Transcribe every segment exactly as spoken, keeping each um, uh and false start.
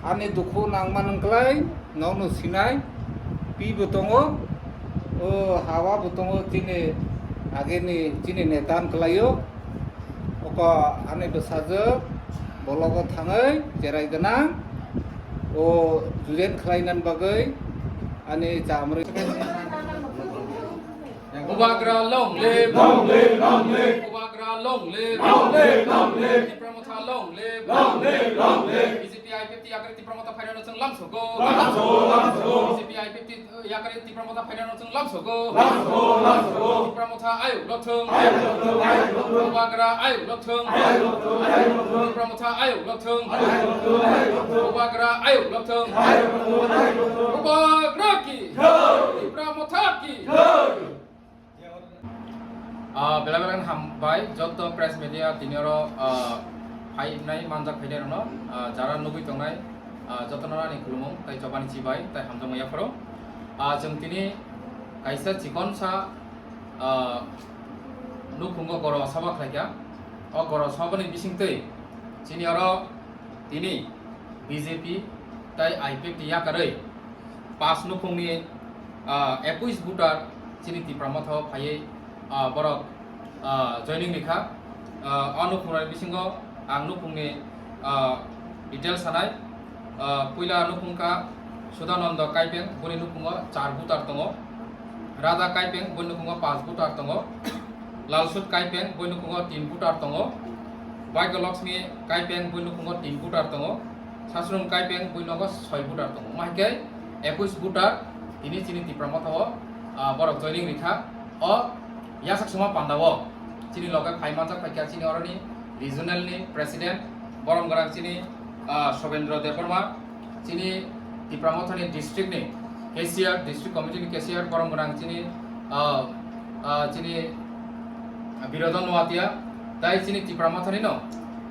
Ani dukhu nangma nungklai, nokno sinai, pi bo tongo, o hawa bo tongo, chini ageni chini neta wngkhlaio. Oko ani bwsajwk bologo thangwi cherai gwnang, o jujen khlainan bagwi ani chamrwi. Bubagra long live! Long live, long live! Bubagra long live! Long live, long live! Tipra Motha long live! Long live, long live! B J P I fifty yakari Tipra Motha phainano chwng lamsogo. Lamsogo, lamsogo. B J P I fifty yakari Tipra Motha phainano chwng lamsogo. Lamsogo, lamsogo. Tipra Motha ayuk lothwng. Ayuk lothwng, ayuk lothwng. Bubagra ayuk lothwng. Ayuk lothwng, ayuk lothwng. Tipra Motha ayuk lothwng. Ayuk lothwng, ayuk lothwng. Bubagra ayuk lothwng. Ayuk lothwng, ayuk lothwng. Bubagra ki. Jai. Tipra Motha ki. Jai. Ah, belai belai hambai joto press media tini oro, ah, phainai manjak phainai rokno, ah, jara nugwi tongnai, ah, jotono ani khulumung tai chobani chibai tai hamjakma yapharo. Ah, chwng tini kaisa chikonsa, ah, nukhungo goro sabha khlaikha. O goro sabhani bisingtwi chini oro tini B J P tai I P F T yakarwi pas nukhungni, ah, ekush voter chini Tipra Motha o phaiwi, ah, borok, ah, joining rikha. Ah, o nukhungrokni bisingo ang nukhungni, ah, details sanai. Ah, puila nukhung kha Sudananda Kaipeng, boni nukhungo char voter tongo. Raja Kaipeng, boni nukhungo pas voter tongo. Lalsut Kaipeng, boni nukhungo tin voter tongo. Bhagya Lakshmi Kaipeng, boni nukhungo tin voter tongo. Sasrung Kaipeng, boni nukhungo soi voter tongo. Omo hai khe ekush voter tini chini Tipra Motha o, ah, borok joining rikha. O yasak suma panda o chini loge phai manjak phaikha chini oroni regional ni president, borom gwnang chini, ah, Sobendra Debbarma, chini Tipra Motha ni district ni cashier, district committee ni cashier, borom gwnang chini, ah, ah, chini Birodon Noatia, tai chini Tipra Motha ni no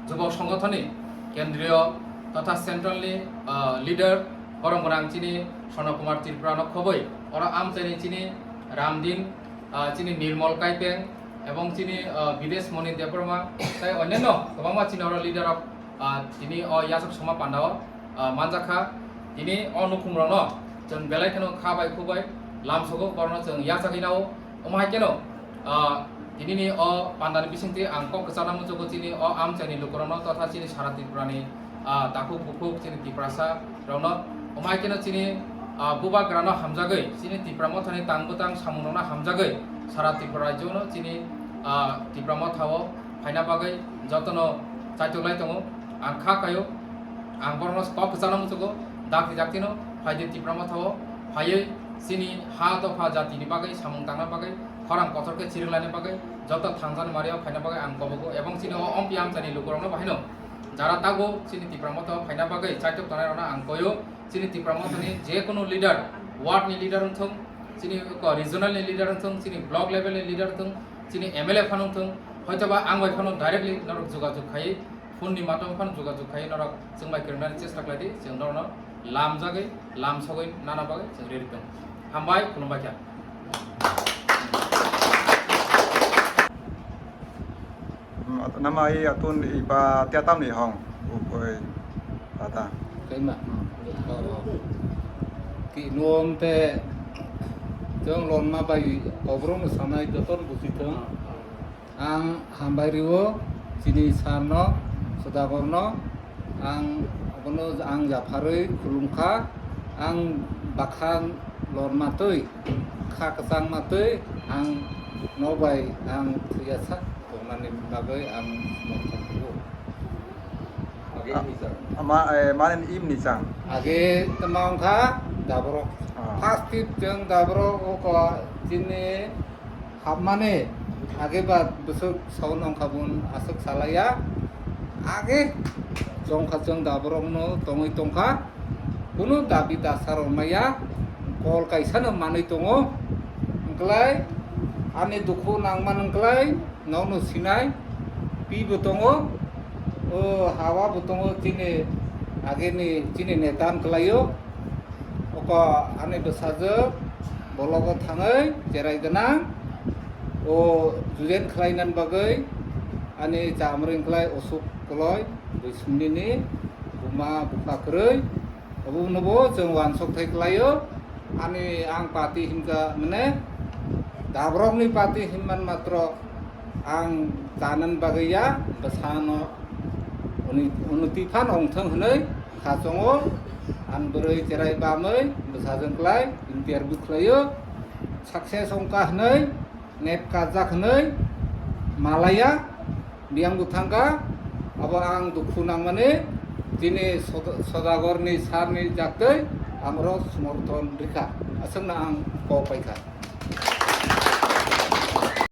jubok songothon ni kendriyo totha central ni, ah, leader, borom gwnang chini Sono Kumar Tripura no khoboi, oro amchaini chini Ramdin, ah, chini Nirmol Kaipeng, ebong chini, ah, Bidesh Moni Debbarma, tai onyanno kwbangma chini oro leader rok, ah, tini o yasok soma panda o, ah, manjakha. Tini o nukhung rokno chwng belai kheno kha bai khu bai lamsogo, borokno chwng yachagwi nao. Omo hai kheno, ah, tinini o pandani bisingtwi ang kok kwchana muchugo chini o amchaini lukurokno totha chini sara Tripurani, ah, takhuk bukhuk chini Tiprasa rokno. Omo hai kheno chini, ah, bubagrano hamjagwi chini Tipra Mothani tang bwtang samungrokno hamjagwi sara Tripura rajyono chini, ah, Tipra Motha o phaina bagwi jotono chaitok lai tongo. Ang kha kaio, ang borokno kok kwchana muchugo, dakti daktino phaidi Tipra Motha o phaiwi chini ha dopha jatini bagwi samung tangna bagwi khorang kotor khe chirwk laina bagwi joto thangjani mario phaina bagwi ang kobogo, ebong chini o ompi amchaini lukurokno bahaino jara tago chini Tipra Motha o phaina bagwi chaitok tongnai rokno ang koio. Chini Tipra Mothani je kono leader, ward ni leader wngthung, chini ko regional ni leader wngthung, chini block level ni leader wngthung, chini M L A phano wngthung, hoitoba ang bai phano directly norok jogajog khai, phone ni madhyam phano jogajog khai norok chwng bai kwrwngnani chesta khlai di, chwng norokno lamjagwi, lamsogwi nana bagwi chwng ready tong. Hambai, khulumbai kha. Hmm, at-, nama i atun i pa tia tam ni hong. Ukoi. Pata. Kaima. Hmm. Ki nuam te jong lon ma bai obrong sanai joton busi thong. Ang hambai rio chini sarno, Sudagorno, ang abono ang japharwi khulumkha, ang bakha lorma twi, kha kwchangma twi, ang nobai ang thwiya sak tongnani bagwi ang mothok rwo. Ama, eh, mane im ni chang. Age tama wngkha daborok. Ah. First tip chwng daborok o ko chini hapmani age ba bwswk saui nongkha bun aswk salaiya. Age chongkha chwng daborokno tongwi tongkha. Kunu dabi dasa rok maya kol kaisa no manwi tongo. Wngklai ani dukhu nangma wngklai nokno sinai pi bo tongo. O hawa bo tongo chini ageni chini neta wngklaio. Oko ani bwsajwk bologo thangwi cherai gwnang. O jujen khlainani bagwi ani chamring khlai usuk koloi bui sumnini buma bupha kwrwi. Obo nobo chwng wansok thai khlaio. Ani ang party himkha mane dabrokni party himman matro ang tanan bagwi ya, bwsano uni-, unnoti phan ongthang hwnwi kha chongo. Ang bwrwi cherai bamwi bwsajwng klai interview khlaio. Success ongkha hwnwi, nep kajak hwnwi malaya. Biyang bwthangkha, abo ang dukhu nangmani, tini Soda-, Sodagorni sarni jaktwi ang oro somorthon rikha, aswkno ang kok paikha.